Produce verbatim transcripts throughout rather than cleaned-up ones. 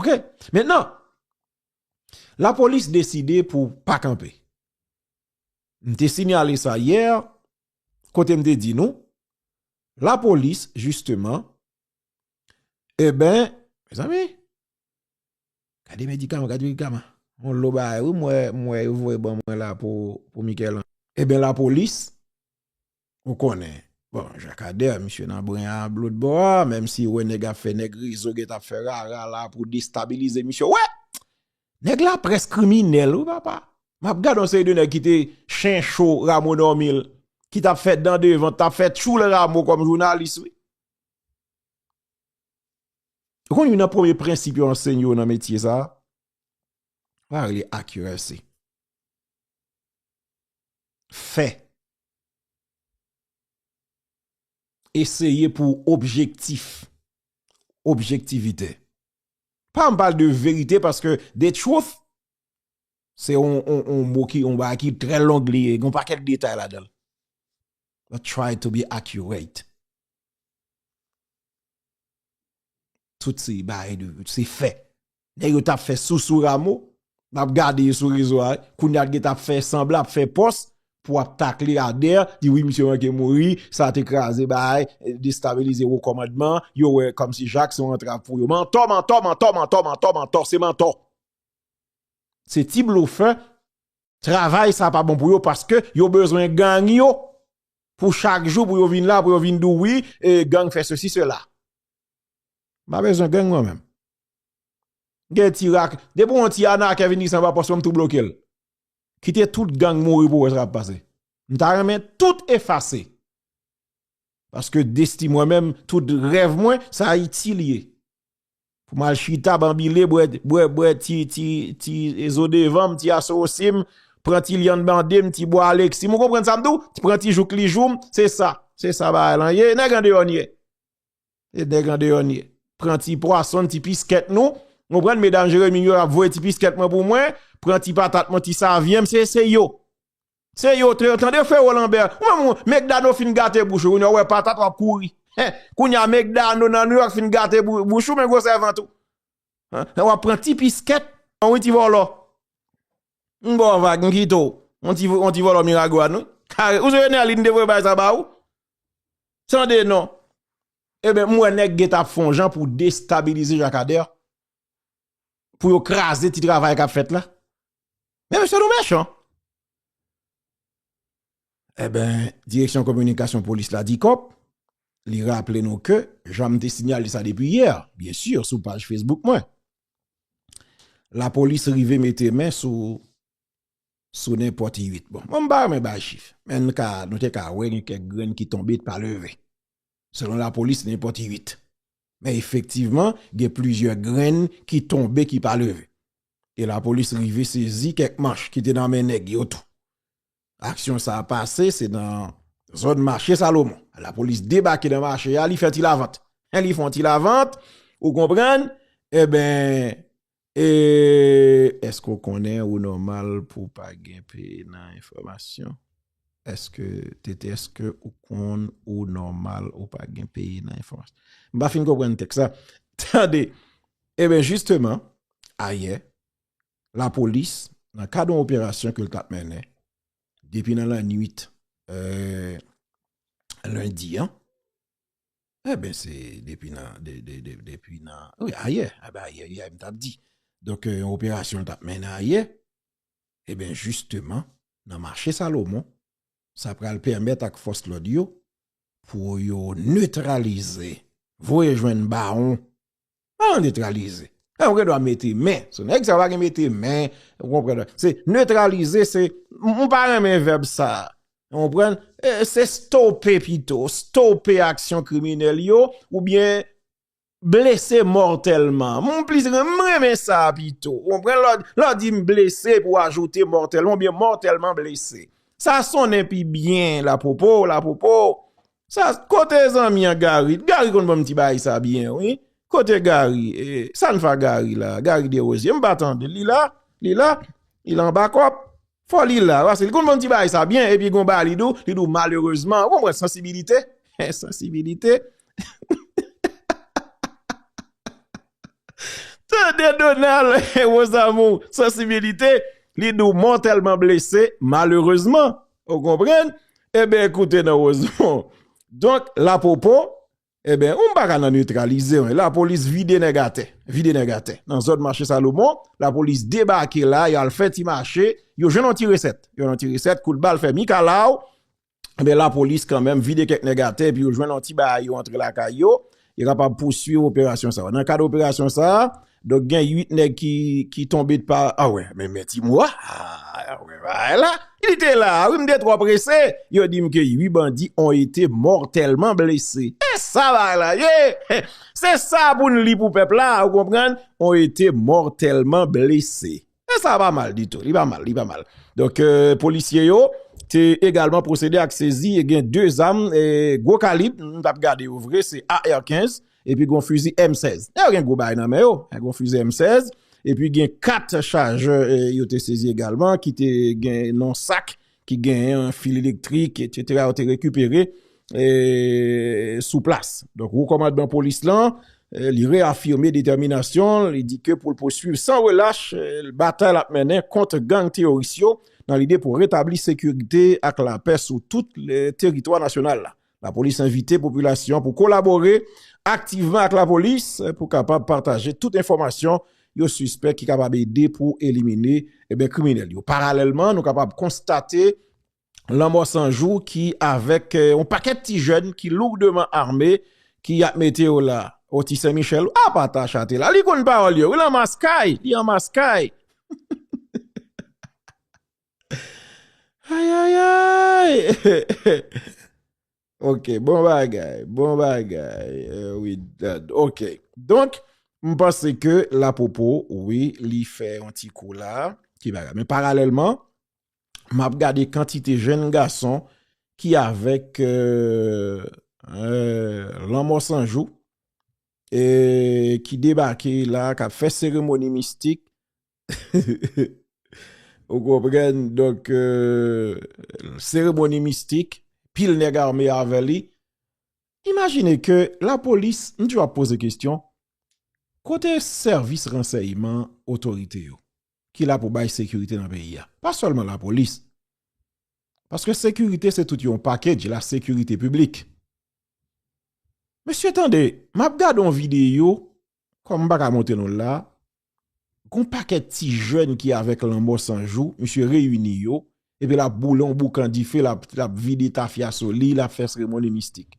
Ok? Mentnan, lapolis deside pou pa kanpe. M te sinyale sa yè, kote m te di nou, lapolis, jisteman, eben, mezanmi, gade medikaman, gade medikaman. Yon lo bagay, wi, m wè, m wè yo voye ban mwen la pou, pou Michel. Eben, lapolis, ou konnen. Bon, Jakadè, misye nan bren a, blodbò a, menm si ou wè nèg ap fè nèg rezo, gen t ap fè rara la pou destabilize misye. Wè! Nèg la près kriminèl, wi, papa. M ap gade yon seri de nèg ki te chencho Rameau Normil, ki t ap fè dan devan, t ap fè tchoul Rameau kòm jounalis, wi. Ou konn youn nan premye prensip yo ansenye w nan metye sa a? Yo rele accuracy. Fè. Eseye pou objektif. Objektivite. Pa m pale de verite paske the truth, se yon, yon, yon mo ki, yon bagay ki trè long li ye, gen yon pakèt detay ladan l. But try to be accurate. Tout se bagay de, se fè. Nèg yo t ap fè sousou Rameau, m ap gade yo sou rezo a, kounye a t gentan ap fè sanblan, ap fè pòs, pou ap takle Adè, di wi, misye manke mouri, sa te kraze bagay, destabilize wo kòmandman, yo wè kòmsi Jak se yon antrav pou yo. Mantò, mantò, mantò, mantò, mantò, mantò, se mantò. Se ti blofè, travay sa pa bon pou yo paske yo bezwen gang yo pou chak jou pou yo vin la, pou yo vin di w wi, e, gang fè sesi, sela. M pa bezwen gang mwen menm. Gen ti rak, depi yon ti anakè vin di sa pa pòs mwen, m tou bloke l. Kite tout gang mouri pou w wè sa k ap pase. M ta renmen tout efase. Paske desti mwen menm, tout rèv mwen, se Ayiti li ye. Pou m al chita, banbile, bwè, bwè, bwè ti, ti, ti zo devan m, ti asosi m, pran ti lyann bande m, ti bwa Alexis m, ou konprann sa m di w? Pran ti jouk li jou m, se sa. Se sa bagay lan ye. Nèg andeyò n ye. E nèg andeyò n ye. Pran ti pwason, ti piskèt nou. Ou konprann, medam Jeremi yo ap voye ti piskèt mwen pou mwen. Pran ti patat mwen, ti savyen m, se, se yo. Se yo, te-, tande Fero Lanbè. Ou menm, ou, Mekdano fin gate bouch ou, kounye a w wè patat w ap kouri. Hen, kounye a Mekdano nan Nouyòk fin gate bou-, bouch ou, men gwosè vant ou. Hen, w ap pran ti piskèt, an wi ti vòlò. M ba w vag, m kite w. On ti, on ti vòlò Miragwàn, wi. Kare, ou se Enèlin te voye bay sa ba ou? Tande non. Eben, m wè nèg gentan ap fè yon jan pou destabilize Jakadè. Pou yo kraze ti travay k ap fèt la. Men mesye nou mechan. Eben, direksyon kominikasyon polis la, DICOP, li raple nou ke, jan m te sinyale sa depi yè, byen si, sou paj Facebook mwen. Lapolis rive mete men sou, sou nenpòt uit. Bon, mwen m pa renmen bay chif, men n ka, nou te ka wè gen kèk grenn ki tonbe, pa leve. Selon lapolis, nenpòt uit. Men efektivman, gen plizyè grenn ki tonbe, ki pa leve. E lapolis rive sezi kèk manch ki te nan men nèg yo tou. Aksyon sa a pase, se nan zòn mache Salomon. Lapolis debake nan mache a, li fè ti lavant. Li fè yon ti lavant, ou konprann? Eben, e, èske w konnen ou nòmal pou w pa gen peye nan enfòmasyon? Èske, T T, èske ou konn ou nòmal ou pa gen peye nan enfòmasyon? M pa fin konprann tèks la. Tande, eben, jisteman, ayè, lapolis, nan kad yon operasyon ke l t ap mennen, depi nan lannwit, e, lendi an, eben, se depi nan, de, de, de, depi nan, wi, ayè, eben, ayè, yè, m t ap di. Donk, e, yon operasyon l t ap mennen ayè, eben, jisteman, nan mache Salomon, sa pral pèmèt ak fòs lòd yo pou yo netralize, voye jwenn bawon, pa netralize. Sa yo gen dwa mete men sou nèg sa yo, pa gen mete men, ou konprann? Se netralize, se, m, m pa renmen vèb sa. Ou konprann? E, se stope pito, stope aksyon kriminèl yo, oubyen blese mòtèlman. M plis ren-, m renmen sa pito. Ou konprann? Lè w, lè w di m blese pou w ajoute mòtèlman oubyen mòtèlman blese. Sa sonnen pi byen, lapopo, lapopo. Sa, kote zanmi an Gary? Gary konn ban m ti bagay sa byen, wi. Kote Gary? E, sa n fa Gary la? Gary Desrosiers, m pa tande. Li la? Li la? Li la anba kòb? Fò li la, paske li konn ban m ti bagay sa byen, epi gon bagay li di w, li di w malerezman, ou konprann sansibilite? Sansibilite. Tande Donald Rosamond, sansibilite, li di w mòtèlman blese, malerezman. Ou konprann? Ebyen, koute non, Rosamond. Donk, lapopo, ebyen, ou m pa ka nan netralize, wi. Lapolis vide nèg atè, vide nèg atè. Nan zòn mache Salomon, lapolis debake la, y al fè ti mache, yo jwenn yon ti resèt. Yo jwenn yon ti resèt, kout bal fè mikalaw, Ebyen, lapolis kanmenm vide kèk nèg atè, epi yo jwenn yon ti bagay, yo antre lakay yo, yo kapab pouswiv operasyon sa a. Nan kad operasyon sa a, donk gen uit nèg ki, ki tonbe pa, a wè, men, men ti mwa, a wè, bagay la, li te la, wi, m te twò prese, yo di m ke uit bandi ont été mortellement blessés. E sa bagay la ye, se sa pou n li pou pèp la, ou konprann, ont été mortellement blessés. E sa pa mal ditou, li pa mal, li pa mal. Donk, euh, polisye yo te egalman pwosede ak sezi e gen de zam, eh, gwo kalib, m t ap gade yo vre, se A R kenz, epi gon fizi M sèz. Yo gen gwo bagay nan men yo, gon fizi M sèz, epi gen kat chajè, eh, yo te sezi egalman, ki te gen nan sak, ki genyen fil elektrik, etsetera, yo te rekipere, eh, sou plas. Donk, wo kòmandman polis lan, eh, li reyafime detèminasyon l, li di ke pou l pouswiv san relach, eh, batay l ap mennen kont gang teworis yo nan lide pou retabli sekirite ak lapè sou tout le teritwa nasyonal la. Lapolis envite popilasyon pou kolabore aktivman ak lapolis, eh, pou kapab pataje tout enfòmasyon yo sispèk ki kapab ede pou elimine, ebyen, kriminèl yo. Paralèlman, nou kapab konstate lanmò san jou ki avèk, eh, yon pakèt ti jèn ki lourdman ame, ki ap mete yo la. O ti Sen Michèl, a pa Tacha te la. Li konn pawòl yo. Wi, l an maskay. Li an maskay. Ay, ay, ay. Ok, bon bagay, bon bagay. Eh, wi, dad. Ok. Donk, m panse ke lapopo, wi, li fè yon ti kou la, ki bagay. Men paralèlman, m ap gade kantite jèn gason ki avèk, eh, eh, lanmò san jou, e ki debake la, k ap fè seremoni mistik. Ou konprann? Donk, eh, seremoni mistik, pil nèg ame avè li. Imajine ke lapolis, m toujou ap poze kesyon, kote sèvis ransèyman otorite yo ki la pou bay sekirite nan peyi a? Pa sèlman lapolis. Paske sekirite se tout yon package, la sécurité publique. Mesye, tande, m ap gade yon videyo, kòm m pa ka montre nou l la, gon pakèt ti jèn ki avèk lanmò san jou, misye reyini yo, epi l ap boule yon boukan dife, l ap, l ap vide tafya sou li, l ap fè seremoni mistik.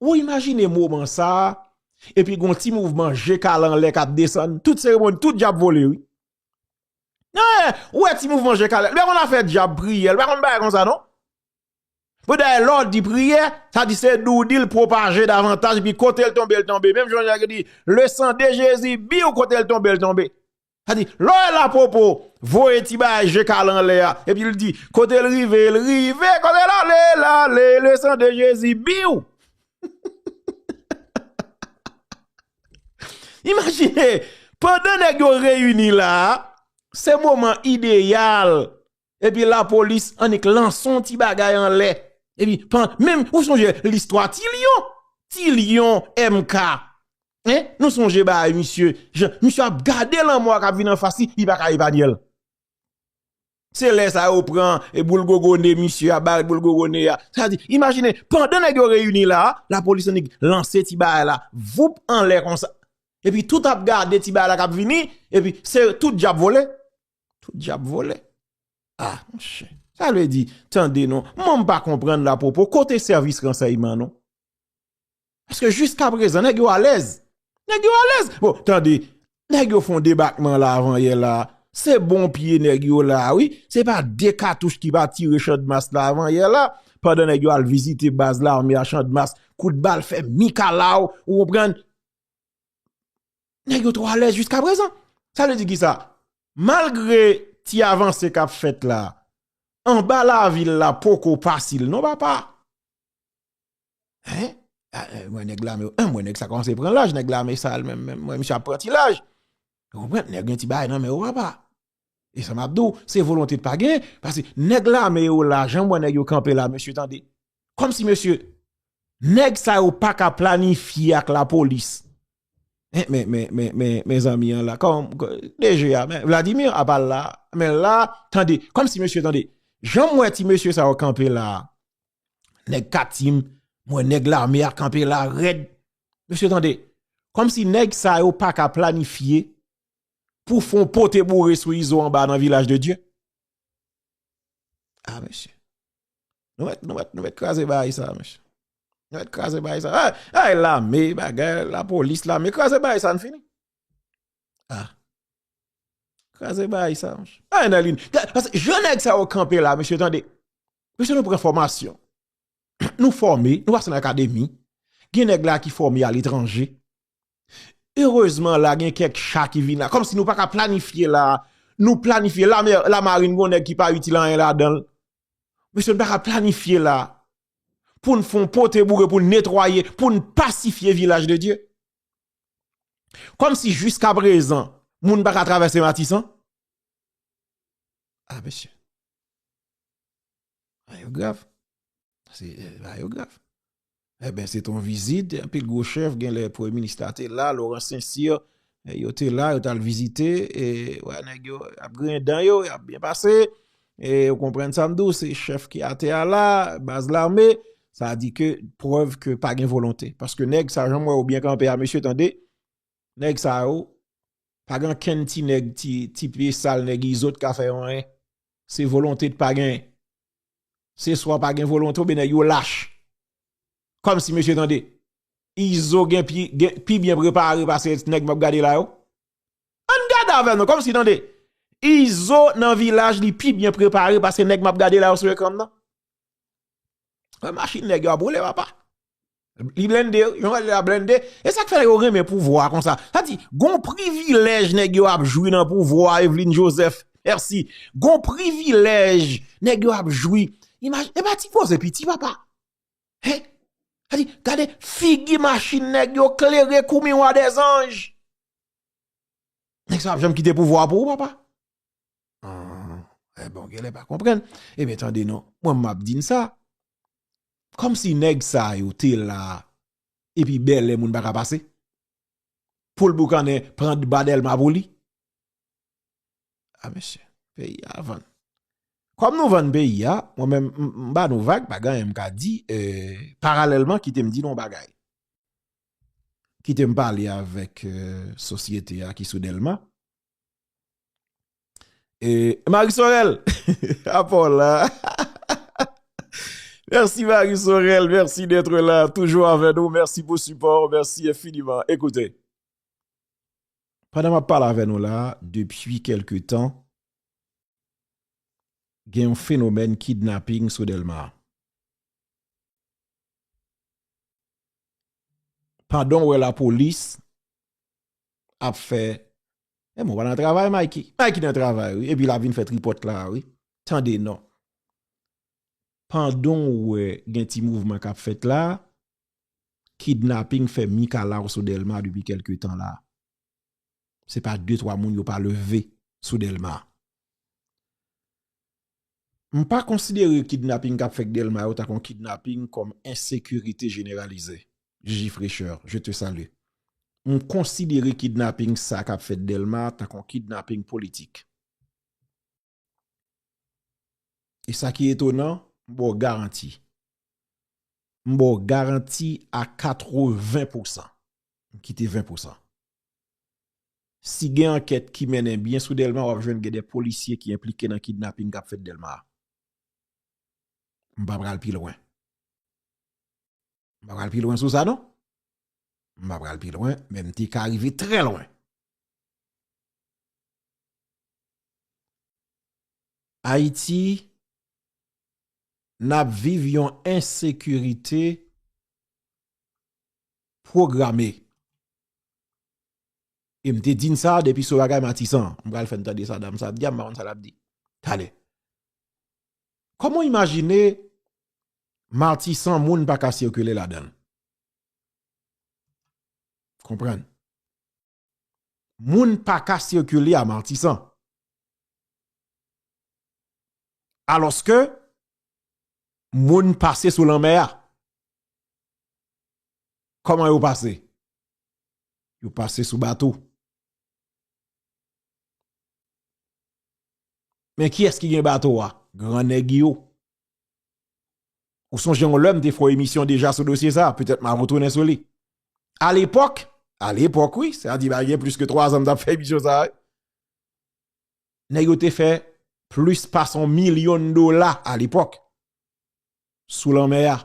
Ou imajine moman sa a, epi gon ti mouvman je kale anlè k ap desann, tout seremoni, tout djab vole, wi. Ou wè ti mouvman je kale, l pa konn afè djab, priyè, l pa konn bagay konsa, non. Bon, dayè, lè w di priyè, sa di se doudi l pwopaje davantaj, epi kote l tonbe, l tonbe. Menm jan nèg yo di, le sang de Jésus, biw, kote l tonbe, l tonbe. Sa di, lè w wè lapopo voye ti bagay je kale anlè a, epi l di, kote l rive, l rive, kote l ale, l ale, le sang de Jésus, biw. Imajine, pandan nèg yo reyini la a, se moman ideyal. Epi lapolis annik lanse yon ti bagay anlè. Epi, pan, menm, ou sonje listwa Ti Lyon? Ti Lyon, M K. Hein? Nou sonje bagay misye. Jan, misye ap gade lanmò a k ap vin anfas li, li pa ka epanye l. Se lè sa yo pran e boul gogo ne misye a, barèt boul gogo ne a. Sa di, imajine, pandan nèg yo reyini la a, lapolis annik lanse ti bagay la, voup anlè konsa. Epi tout ap gade ti bagay la k ap vini, epi se tout djab vole. Tout djab vole. Ah, monchè. Sa vle di, tande non, mwen m pa konprann lapopo, kote sèvis ransèyman non? Paske jiskaprezan, nèg yo alèz. Nèg yo alèz. Bon, tande, nèg yo fè yon debakman la avan yè la. Se bon pye nèg yo la, wi. Se pa de katouch ki pa tire Chandmas la avan yè la. Pandan nèg yo al vizite baz lame a Chandmas, kout bal fè mikalaw, ou konprann? Nèg yo twò alèz jiskaprezan. Sa vle di kisa? Malgre ti avanse k ap fèt la, anba lavil la poko fasil non, papa. Hein? Ah, eh, mwen nèg lame yo, eh, mwen nèg sa kòmanse pran laj, nèg lame sa menm, menm, mwen misye ap pran ti laj. Ou konprann? Nèg gen ti bagay nan men yo, papa. E sa m ap di w, se volonte pa gen, paske nèg lame yo la, jan m wè nèg yo kanpe la, mesye, tande. Kòmsi, mesye, nèg sa yo pa ka planifye ak lapolis. Men, men, men, men, men, mezanmi an la, kòm, D G a, men, Vladimir, apa l la, men la, tande, kòmsi mesye, tande, jan m wè ti mesye sa yo kanpe la, nèg Katim, m wè nèg lame a kanpe la rèd. Mesye, tande, kòmsi nèg sa yo pa ka planifye pou fè yon pote boure sou Izo anba nan Vilaj de Dye. Ah, mesye. Nou mèt, nou mèt, nou mèt kraze bagay sa, mesye. Nou mèt kraze bagay sa. Ay, ay, lame, bagay, lapolis, lame, kraze bagay sa, n fini. Ah. Kraze bagay sa, mesye. Ay, nan lin. Paske jan nèg sa yo kanpe la, mesye, tande. Mesye, nou pran fòmasyon. Nou fòme, nou pase nan akademi. Gen nèg la ki fòme aletranje. Erezman, la gen kèk cha ki vin la. Kòmsi nou pa ka planifye la. Nou planifye, lame, lamarin, gon nèg ki pa itil anyen ladan l. Mesye, nou pa ka planifye la. Pou n fè yon pote boure, pou n netwaye, pou n pasifye Vilaj de Dye. Kòmsi jiskaprezan, moun pa ka travèse Matisan. Ah, mesye. Bagay yo grav. Se, eh, bagay yo grav. Eben, se te yon vizit, anpil gwo chèf, genlè premye minis la te la, Laurent Saint-Cyr, eh, yo te la, yo t al vizite, e, wè, nèg yo ap griyen dan yo, y ap byen pase. E, ou konprann sa m di w, se chèf ki atè a la, baz lame, sa di ke prèv ke pa gen volonte. Paske nèg sa, jan m wè yo byen kanpe a, mesye, tande, nèg sa yo, pa gen kenn ti nèg, ti, ti pye sal nèg Izo t ka fè yo anyen. Se volonte t pa gen. Se swa pa gen volonte oubyen nèg yo lach. Kòmsi, mesye, tande. Izo gen pi, gen, pi byen prepare pase nèg m ap gade la yo. Ann gade avè nou, kòmsi, tande. Izo nan Vilaj li pi byen prepare pase nèg m ap gade la yo sou ekran m nan. Wè machin nèg yo ap woule, papa. Li blende, jan w wè l la blende. E sa k fè yo renmen pouvwa a konsa. Sa di, gon privilèj nèg yo ap jwi nan pouvwa a, Eveline Joseph. Mèsi. Gon privilèj nèg yo ap jwi. Imaj, e pa ti koze piti, papa. He? Sa di, gade figi machin nèg yo klere kou miwa dèzanj. Nèg sa ap janm kite pouvwa a pou ou, papa? Ah, e bon, genlè pa konprann. Ebyen, tande non. Mwen, m ap di n sa. Kòmsi nèg sa yo te la, epi bèlè moun pa ka pase. Pou l boukannen pran ba Dèlma pou li. A, mesye, peyi a vann. Kòm nou vann peyi a, mwen menm, m, m ba nou vag, pa gen anyen m ka di, eh, paralèlman, kite m di nou yon bagay. Kite m pale avèk, eh, sosyete a ki sou Dèlma. E Marie Sorel, apa w la? Merci Marie Sorel, merci d'être là, toujours avec nous, merci pour support, merci infiniment. Écoutez, pandan m ap pale avè nou la, depi kèlke tan, gen yon fenomèn kidnaping sou Dèlma. Pandan w wè lapolis ap fè, e mwen pa nan travay, Mikey. Mikey nan travay, wi. Epi l ap vin fè tripòt la, wi. Tande non. Pandan w wè gen ti mouvman k ap fèt la, kidnaping fè mikalaw sou Dèlma depi kèlke tan la. Se pa de twa moun yo pa leve sou Dèlma. M pa konsidere kidnaping k ap fèt Dèlma yo tankou yon kidnaping kòm ensekirite jeneralize. Gigi Fraîcheur, je te salue. M konsidere kidnaping sa k ap fèt Dèlma tankou yon kidnaping politik. E sa ki etonan, m ba w garanti. M ba w garanti a katreven pousan. M kite ven pousan. Si gen ankèt ki mennen byen sou Dèlma, w ap jwenn gen de polisye ki enplike nan kidnaping k ap fèt Dèlma a. M pa pral pi lwen. M pa pral pi lwen sou sa, non. M pa pral pi lwen, men m te ka rive trè lwen. Ayiti, n ap viv yon ensekirite pwograme. E m te di n sa depi sou bagay Matisan. M pral fè n tande sa dam sa ap di a, m pa konn sa l ap di. Talè. Kòman w imajine Matisan moun pa ka sikile ladan l? Konprann. Moun pa ka sikile a Matisan. Alòske, moun pase sou lanmè a. Kòman yo pase? Yo pase sou bato. Men kiyès ki gen bato a? Gran nèg yo. Ou sonje yon lè m te fè yon emisyon deja sou dosye sa, petèt m a retounen sou li. Alepòk, alepòk wi, sa di ba gen plis ke twa zan m t ap fè emisyon sa, wi. Nèg yo te fè plis pase yon milyon dola alepòk sou lanmè a.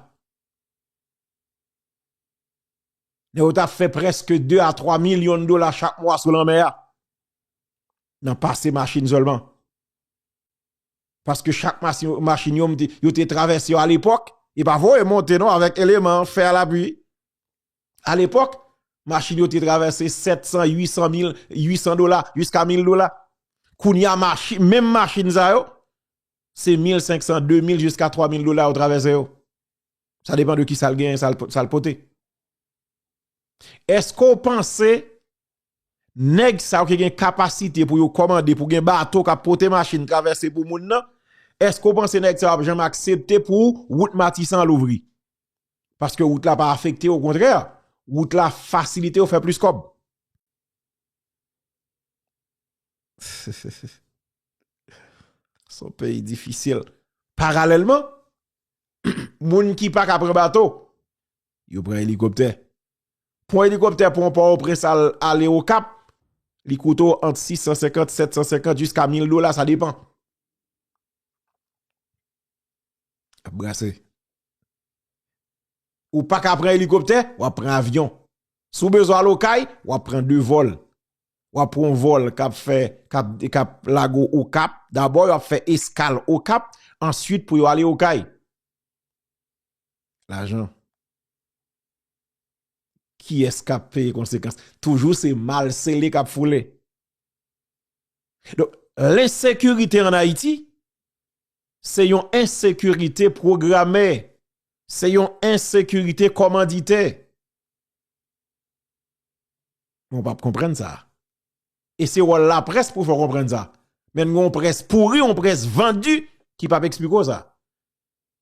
Nèg yo t ap fè prèske de a twa milyon dola chak mwa sou lanmè a. Nan pase machin sèlman. Paske chak machin, machin yo, m te- yo te travèse yo alepòk, e pa voye monte non, avèk eleman, fè a lapui. Alepòk, machin yo te travèse sèt san, uit san mil, uit san dola, jiska mil dola. Kounye a, machi- menm machin sa yo, se mil senk san, de mil jiska twa mil dola yo travèse yo. Sa depann de kisa l genyen, sa l, sa l pote. Èske w panse nèg sa yo ki gen kapasite pou yo kòmande, pou gen bato k ap pote machin travèse pou moun nan, èske w panse nèg sa yo ap janm aksepte pou wout Matisan an louvri? Paske wout la pa afekte, okontrè, wout la fasilite yo fè plis kòb. Se yon peyi difisil. Paralèlman, moun ki pa ka pran bato, yo pran elikoptè. Pran elikoptè pou yon Pòtoprens al, ale Okap, li koute w ant sis san senkant, sèt san senkant, jiska mil dola, sa depann. Ap brase. Ou pa ka pran elikoptè, w ap pran avyon. Si w bezwen al Okay, w ap pran de vòl. W ap pran yon vòl k ap fè, k ap, k ap lage w Okap. Dabò, y ap fè eskal Okap, answit pou yo ale Okay. Lajan. Kiyès k ap peye konsekans? Toujou se mal sele k ap foule. Donk, lensekirite ann Ayiti, se yon ensekirite pwograme, se yon ensekirite kòmandite. Men w p ap konprann sa. E se wòl laprès pou fè w konprann sa. Men gen yon près pouri, yon près vandi ki p ap eksplike w sa.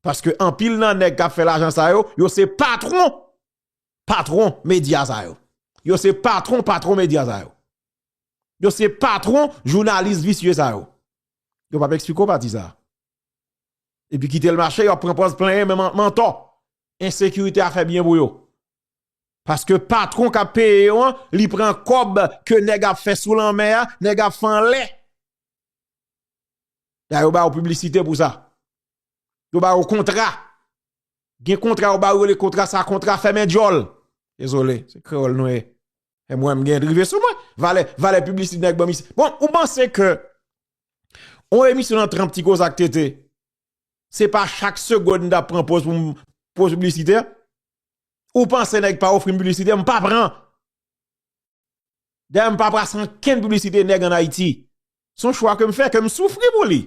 Paske anpil nan nèg k ap fè lajan sa yo, yo se patwon, patwon medya sa yo. Yo se patwon, patwon medya sa yo. Yo se patwon jounalis visye sa yo. Yo p ap eksplike w pati sa. Epi kite l mache, y ap pran pòz plenyen, men man-, mantò. Ensekirite a fè byen pou yo. Paske patwon k ap peye yo an, li pran kòb ke nèg ap fè sou lanmè a, nèg ap fè anlè. Dayè, yo ba yo piblisite pou sa. Yo ba yo kontra. Gen kontra yo ba yo, rele kontra sa, kontra fèmen djòl. Dezole, se kreyòl nou ye. E mwen, m gen rive sou mwen. Valè, valè piblisite nèg ban m isi. Bon, ou panse ke yon emisyon nan Tranp Ti Koze ak Tete, se pa chak segonn m t ap pran pòz pou m, pòz piblisite? Ou panse nèg pa ofri m piblisite? M pa pran. Dayè, m pa prase ankenn piblisite nèg ann Ayiti. Se yon chwa ke m fè, ke m soufri pou li.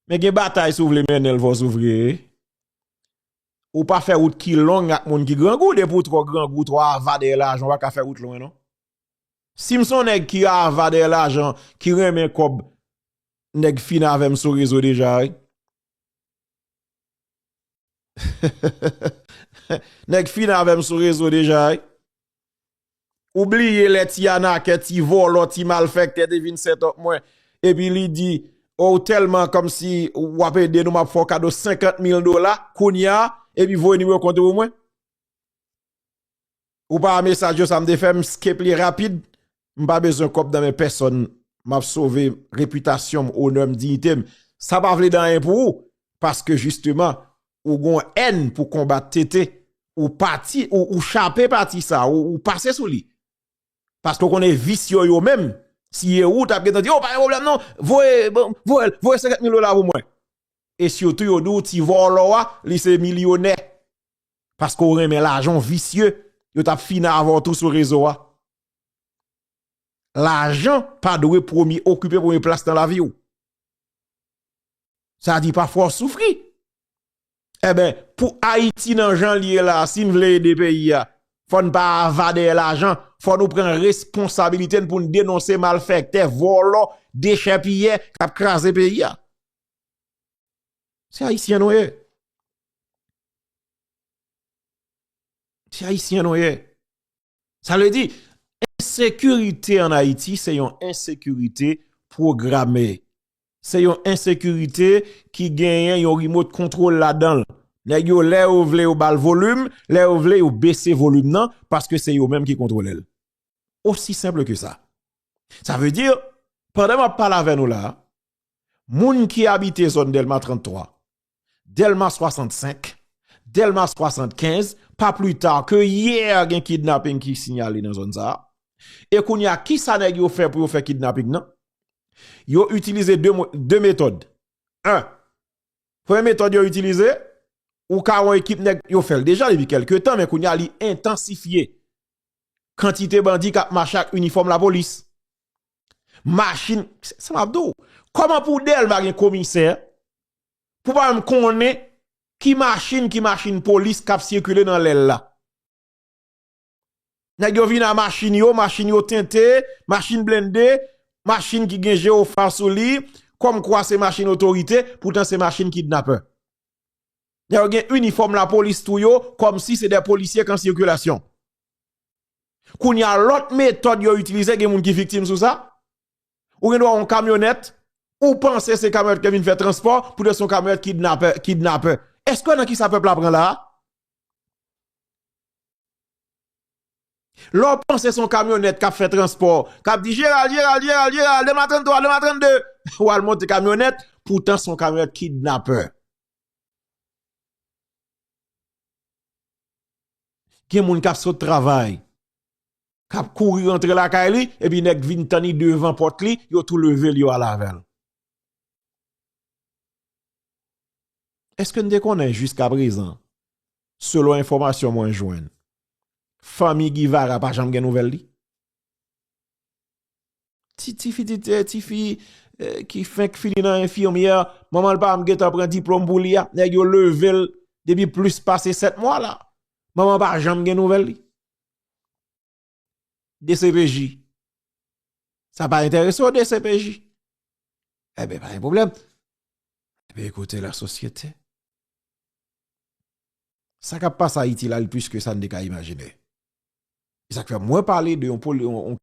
Men gen batay si w vle mennen l, fò w soufri, wi. Ou pa fè wout ki long ak moun ki grangou, depi w twò grangou, twò ava dèyè lajan, w pa ka fè wout lwen, non. Si m se yon nèg ki ava dèyè lajan, ki renmen kòb, nèg fin avè m sou rezo deja, wi. Nèg fin avè m sou rezo deja, wi. Ou bliye lè ti anakè, ti vòlò, ti malfèktè te vin sètòp mwen. Epi li di, o, ou tèlman kòmsi w ap ede nou, m ap fè w kado senkant mil dola, kounye a, epi voye nimewo kont ou pou mwen. Ou pa wè mesaj yo sa m te fè, m skip li rapid. M pa bezwen kòb nan men pèsonn. M ap sove repitasyon m, onè m, diyite m. Sa pa vle di anyen pou ou, paske jisteman, ou gon èn pou konbat Tete. Ou pati, ou, ou chape pati sa, ou, ou pase sou li. Paske w konnen visye yo menm, si ye ou, t ap gentan di, o, pa gen pwoblèm non, voye, bon, voye, voye senkant mil dola pou mwen. E sitou yo di w ti vòlò a, li se milyonè. Paske w renmen lajan, w visye, yo t ap fin avè w tou sou rezo a. Lajan pa dwe premye, okipe premye plas nan lavi w. Sa di pafwa w soufri. Enben, pou Ayiti nan jan l ye la, si n vle ede peyi a, fò n pa ava dèyè lajan, fò nou pran responsabilite n pou n denonse malfèktè, vòlò, dechèpiyè k ap kraze peyi a. Se Ayisyen nou ye. Se Ayisyen nou ye. Sa vle di, ensekirite an Ayiti, se yon ensekirite pwograme. Se yon ensekirite ki genyen yon remote control ladan l. Nèg yo, lè yo vle, yo ba l volim, lè yo vle, yo bese volim nan, paske se yo menm ki kontwole l. Osi senp ke sa. Sa vle di, pandan m ap pale avè nou la, moun ki abite zòn Dèlma trant twa, Dèlma swasannsenk, Dèlma swasannkenz, pa pli ta ke yè gen kidnaping ki siyale nan zòn sa a. E kounye a, kisa nèg yo fè pou yo fè kidnaping nan? Yo itilize de mo-, de metòd. En, premye metòd yo itilize, ou ka wè ekip nèg yo fè l deja depi kèlke tan, men kounye a li entansifye. Kantite bandi k ap mache ak inifòm lapolis. Machin, se sa m ap di w. Kòman pou Dèlma gen komisè, pou pa menm konnen ki machin, ki machin polis k ap sikile nan lè l la? Nèg yo vin a machin yo, machin yo tente, machin blende, machin ki gen jewofa sou li, kòmkwa se machin otorite, poutan se machin kidnapè. Nèg yo gen inifòm lapolis sou yo, kòmsi se de polisye k an sikilasyon. Kounye a, lòt metòd yo itilize, gen moun ki viktim sou sa. Ou gen dwa yon kamyonèt, ou panse se kamyonèt ki vin fè transpò, poutan se yon kamyonèt kidnapè, kidnapè. Èske nan kisa pèp la pran la a? Lè w panse se yon kamyonèt k ap fè transpò, k ap di, "Jeral, Jeral, Jeral, Jeral, Dèlma trant twa, Dèlma trannde." W al monte kamyonèt, poutan se yon kamyonèt kidnapè. Gen moun k ap sot travay, k ap kouri rantre lakay li, epi nèg vin tann li devan pòt li, yo tou leve l, yo al avè l. Èske n te konnen jiskaprezan, selon enfòmasyon mwen jwenn, fanmi Guevara pa janm gen nouvèl li? Ti, ti fi, ti, ti, tifi, eh, ki fenk fini nan enfimyè, manman l pa janm gentan pran diplòm pou li a, nèg yo leve l depi plis pase sèt mwa la. Manman pa janm gen nouvèl li. D C P J. Sa pa enterese w, D C P J? Enben, pa gen pwoblèm. Enben, ekoute, lasosyete. Sa k ap pase Ayiti la, li plis ke sa n te ka imajine. E sa k fè mwen pale de yon poli-, yon, yon